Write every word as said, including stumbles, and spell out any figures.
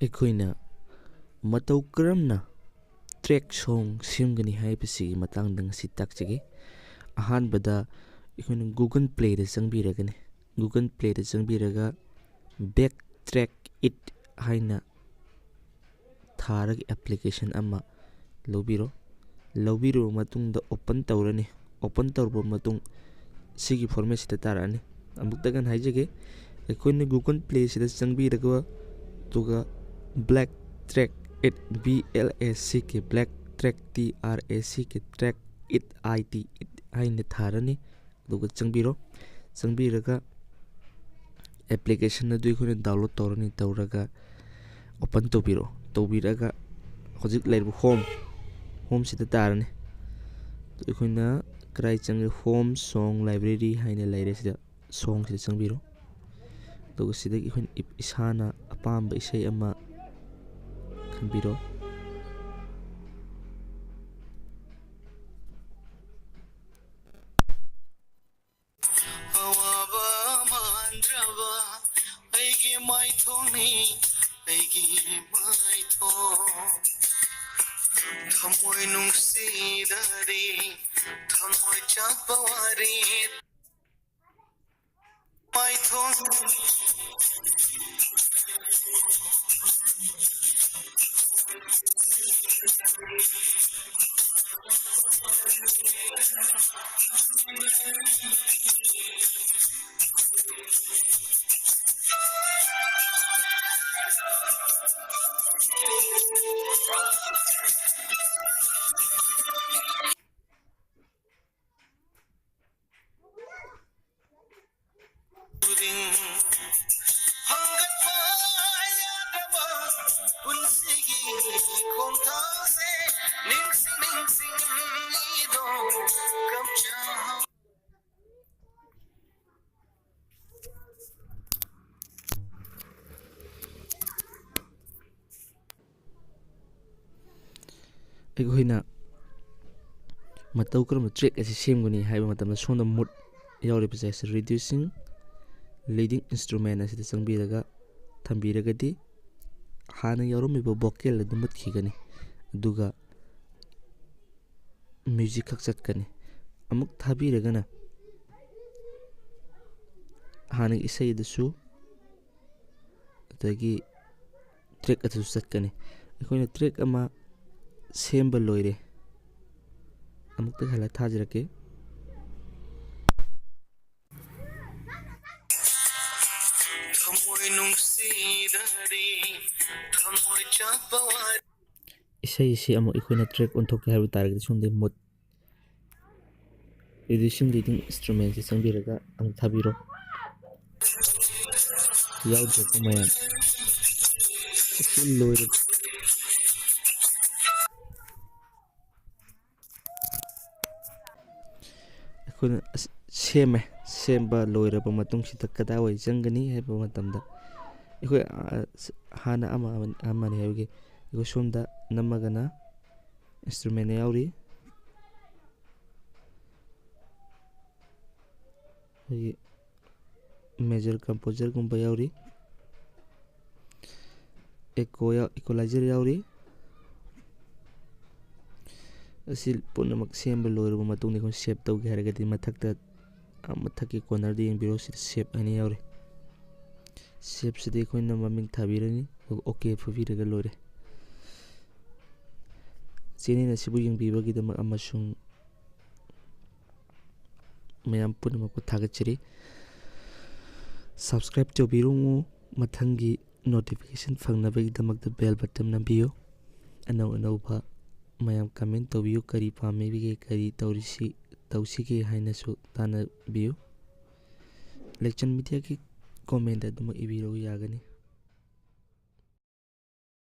ꯑꯩꯈꯣꯏꯅ ꯃꯇꯧ ꯀꯔꯝꯅ track song ꯁꯦꯝꯒꯅꯤ ꯍꯥꯏꯕꯁꯤꯒꯤ ꯃꯇꯥꯡꯗ ꯉꯁꯤ ꯇꯥꯛꯆꯒꯦ꯫ ꯑꯍꯥꯟꯕꯗ ꯑꯩꯈꯣꯏꯅ Google Playꯗ ꯆꯪꯕꯤꯔꯒꯅꯤ꯫ Google Playꯗ ꯆꯪꯕꯤꯔꯒ Backtrack It ꯍꯥꯏꯅ ꯊꯥꯔꯒ application ꯑꯃ ꯂꯧꯕꯤꯔꯣ꯫ ꯂꯧꯕꯤꯔꯕ ꯃꯇꯨꯡꯗ open ꯇꯧꯔꯅꯤ꯫ Open ꯇꯧꯔꯕ ꯃꯇꯨꯡ ꯁꯤꯒꯤ formatꯁꯤꯗ ꯇꯥꯔꯛꯑꯅꯤ꯫ ꯑꯃꯨꯛꯇꯒ ꯍꯥꯏꯖꯒꯦ, ꯑꯩꯈꯣꯏꯅ Google Playꯁꯤꯗ ꯆꯪꯕꯤꯔꯒ, ꯑꯗꯨꯒ Black Track It, B L A C K, Black Track, T R A C K, Track It, I T, It ꯍꯥꯏꯅ ꯊꯥꯔꯅꯤ꯫ ꯑꯗꯨꯒ ꯆꯪꯕꯤꯔꯣ꯫ ꯆꯪꯕꯤꯔꯒ application ꯑꯗꯨ ꯑꯩꯈꯣꯏꯅ download ꯇꯧꯔꯅꯤ꯫ ꯇꯧꯔꯒ open ꯇꯧꯕꯤꯔꯣ꯫ ꯇꯧꯕꯤꯔꯒ ꯍꯧꯖꯤꯛ ꯂꯩꯔꯤꯕ home, homeꯁꯤꯗ ꯇꯥꯔꯅꯤ꯫ ꯑꯩꯈꯣꯏꯅ ꯀꯗꯥꯏ ꯆꯪꯉꯦ? Home, Song, Library ꯍꯥꯏꯅ ꯂꯩꯔꯦ꯫ ꯁꯤꯗ songꯁꯤꯗ ꯆꯪꯕꯤꯔꯣ꯫ ꯑꯗꯨꯒ ꯁꯤꯗꯒꯤ ꯑꯩꯈꯣꯏꯅ ꯏꯞ-, ꯏꯁꯥꯅ ꯑꯄꯥꯝꯕ ꯏꯁꯩ ꯑꯃ ꯈꯟꯕꯤꯔꯣ꯫ ꯑꯋꯥꯕ ꯃꯥꯟꯗ꯭ꯔꯕ ꯑꯩꯒꯤ ꯃꯥꯏꯊꯣꯡꯅꯤ, ꯑꯩꯒꯤ ꯃꯥꯏꯊꯣꯡ꯫ ꯊꯃꯣꯏ ꯅꯨꯡꯁꯤꯗꯔꯤ, ꯊꯃꯣꯏ ꯆꯥꯛꯄ ꯋꯥꯔꯤ꯫ ꯃꯥꯏꯊꯣꯡ꯫ ꯈꯨꯗꯤꯡ ꯍꯪꯒꯠꯄ ꯌꯥꯗ꯭ꯔꯕ ꯄꯨꯟꯁꯤꯒꯤ ꯈꯣꯡꯊꯥꯡꯁꯦ ꯅꯤꯡꯁꯤꯡ ꯅꯤꯡꯁꯤꯡ ꯂꯤꯗꯣ ꯀꯞꯆꯍꯧ꯫ ꯑꯩꯈꯣꯏꯅ ꯃꯇꯧ ꯀꯔꯝꯕ track ꯑꯁꯤ ꯁꯦꯝꯒꯅꯤ ꯍꯥꯏꯕ ꯃꯇꯝꯗ, ꯁꯣꯝꯗ mode ꯌꯥꯎꯔꯤꯕꯁꯦ, ꯑꯁꯤ reducing leading instrument ꯑꯁꯤꯗ ꯆꯪꯕꯤꯔꯒ ꯊꯝꯕꯤꯔꯒꯗꯤ, ꯍꯥꯟꯅ ꯌꯥꯎꯔꯝꯃꯤꯕ ꯚꯣꯀꯦꯜ ꯑꯗꯨ ꯃꯨꯠꯈꯤꯒꯅꯤ, ꯑꯗꯨꯒ ꯃ꯭ꯌꯨꯖꯤꯛ ꯈꯛ ꯆꯠꯀꯅꯤ꯫ ꯑꯃꯨꯛ ꯊꯥꯕꯤꯔꯒꯅ ꯍꯥꯟꯅꯒꯤ ꯏꯁꯩ ꯑꯗꯨꯁꯨ, ꯑꯗꯒꯤ ꯇ꯭ꯔꯦꯛ ꯑꯗꯨꯁꯨ ꯆꯠꯀꯅꯤ꯫ ꯑꯩꯈꯣꯏꯅ ꯇ꯭ꯔꯦꯛ ꯑꯃ ꯁꯦꯝꯕ ꯂꯣꯏꯔꯦ꯫ ꯑꯃꯨꯛꯇ ꯍꯜꯂ ꯊꯥꯖꯔꯛꯀꯦ꯫ ꯊꯃꯣꯏ ꯅꯨꯡꯁꯤꯗꯔꯤ, ꯊꯃꯣꯏ ꯆꯥꯛꯄ ꯋꯥꯔꯤ꯫ ꯏꯁꯩ ꯑꯁꯤ ꯑꯃꯨꯛ ꯑꯩꯈꯣꯏꯅ ꯇ꯭ꯔꯦꯛ ꯑꯣꯟꯊꯣꯛꯀꯦ ꯍꯥꯏꯕ ꯇꯥꯔꯒꯗꯤ, ꯁꯣꯝꯗ ꯃꯨꯠ reducing leading instrument ꯁꯦ ꯆꯪꯕꯤꯔꯒ ꯑꯃꯨꯛ ꯊꯥꯕꯤꯔꯣ꯫ ꯌꯥꯎꯗ꯭ꯔꯦꯀꯣ ꯃꯌꯥꯝ꯫ ꯑꯁꯤ ꯂꯣꯏꯔꯦ꯫ ꯑꯩꯈꯣꯏꯅ ꯑꯁ-, ꯁꯦꯝꯃꯦ꯫ ꯁꯦꯝꯕ ꯂꯣꯏꯔꯕ ꯃꯇꯨꯡꯁꯤꯗ ꯀꯗꯥꯏꯋꯥꯏ ꯆꯪꯒꯅꯤ ꯍꯥꯏꯕ ꯃꯇꯝꯗ, ꯑꯩꯈꯣꯏ, ꯑ, ꯁ-, ꯍꯥꯟꯅ ꯑꯃ, ꯑꯃ, ꯑꯃꯅꯤ ꯍꯥꯏꯕꯒꯤ, ꯑꯩꯈꯣꯏ ꯁꯣꯝꯗ ꯅꯝꯃꯒꯅ instrument ꯌꯥꯎꯔꯤ꯫ ꯑꯩꯈꯣꯏꯒꯤ major composer ꯒꯨꯝꯕ ꯌꯥꯎꯔꯤ, echo ꯌꯥꯎ-, equalizer ꯌꯥꯎꯔꯤ꯫ ꯑꯁꯤ ꯄꯨꯝꯅꯃꯛ ꯁꯦꯝꯕ ꯂꯣꯏꯔꯕ ꯃꯇꯨꯡꯗ, ꯑꯩꯈꯣꯏꯅ save ꯇꯧꯒꯦ ꯍꯥꯏꯔꯒꯗꯤ, ꯃꯊꯛꯇ, ꯑꯥ, ꯃꯊꯛꯀꯤ corner ꯗ ꯌꯦꯡꯕꯤꯔꯣ, ꯁꯤꯗ save ꯍꯥꯏꯅ ꯌꯥꯎꯔꯤ꯫ Save ꯁꯤꯗ ꯑꯩꯈꯣꯏꯅ ꯃꯃꯤꯡ ꯊꯥꯕꯤꯔꯅꯤ, ꯑꯗꯨꯒ OK ꯐꯨꯕꯤꯔꯒ ꯂꯣꯏꯔꯦ꯫ Channel ꯑꯁꯤꯕꯨ ꯌꯦꯡꯕꯤꯕꯒꯤꯗꯃꯛ ꯑꯃꯁꯨꯡ ꯃꯌꯥꯝ ꯄꯨꯝꯅꯃꯛꯄꯨ ꯊꯥꯒꯠꯆꯔꯤ꯫ Subscribe ꯇꯧꯕꯤꯔꯝꯃꯨ꯫ ꯃꯊꯪꯒꯤ notification ꯐꯪꯅꯕꯒꯤꯗꯃꯛꯇ bell button ꯅꯝꯕꯤꯌꯨ꯫ ꯑꯅꯧ ꯑꯅꯧꯕ ꯃꯌꯥꯝ comment ꯇꯧꯕꯤꯌꯨ꯫ ꯀꯔꯤ ꯄꯥꯝꯕꯤꯕꯒꯦ, ꯀꯔꯤ ꯇꯧꯔꯤꯁꯤ, ꯇꯧꯁꯤꯒꯦ ꯍꯥꯏꯅꯁꯨ ꯇꯥꯟꯅꯕꯤꯌꯨ꯫ ꯂꯦꯛꯆꯟ ꯃꯤꯗꯤꯌꯥꯒꯤ comment ꯑꯗꯨꯃꯛ ꯏꯕꯤꯔꯛꯎ ꯌꯥꯒꯅꯤ꯫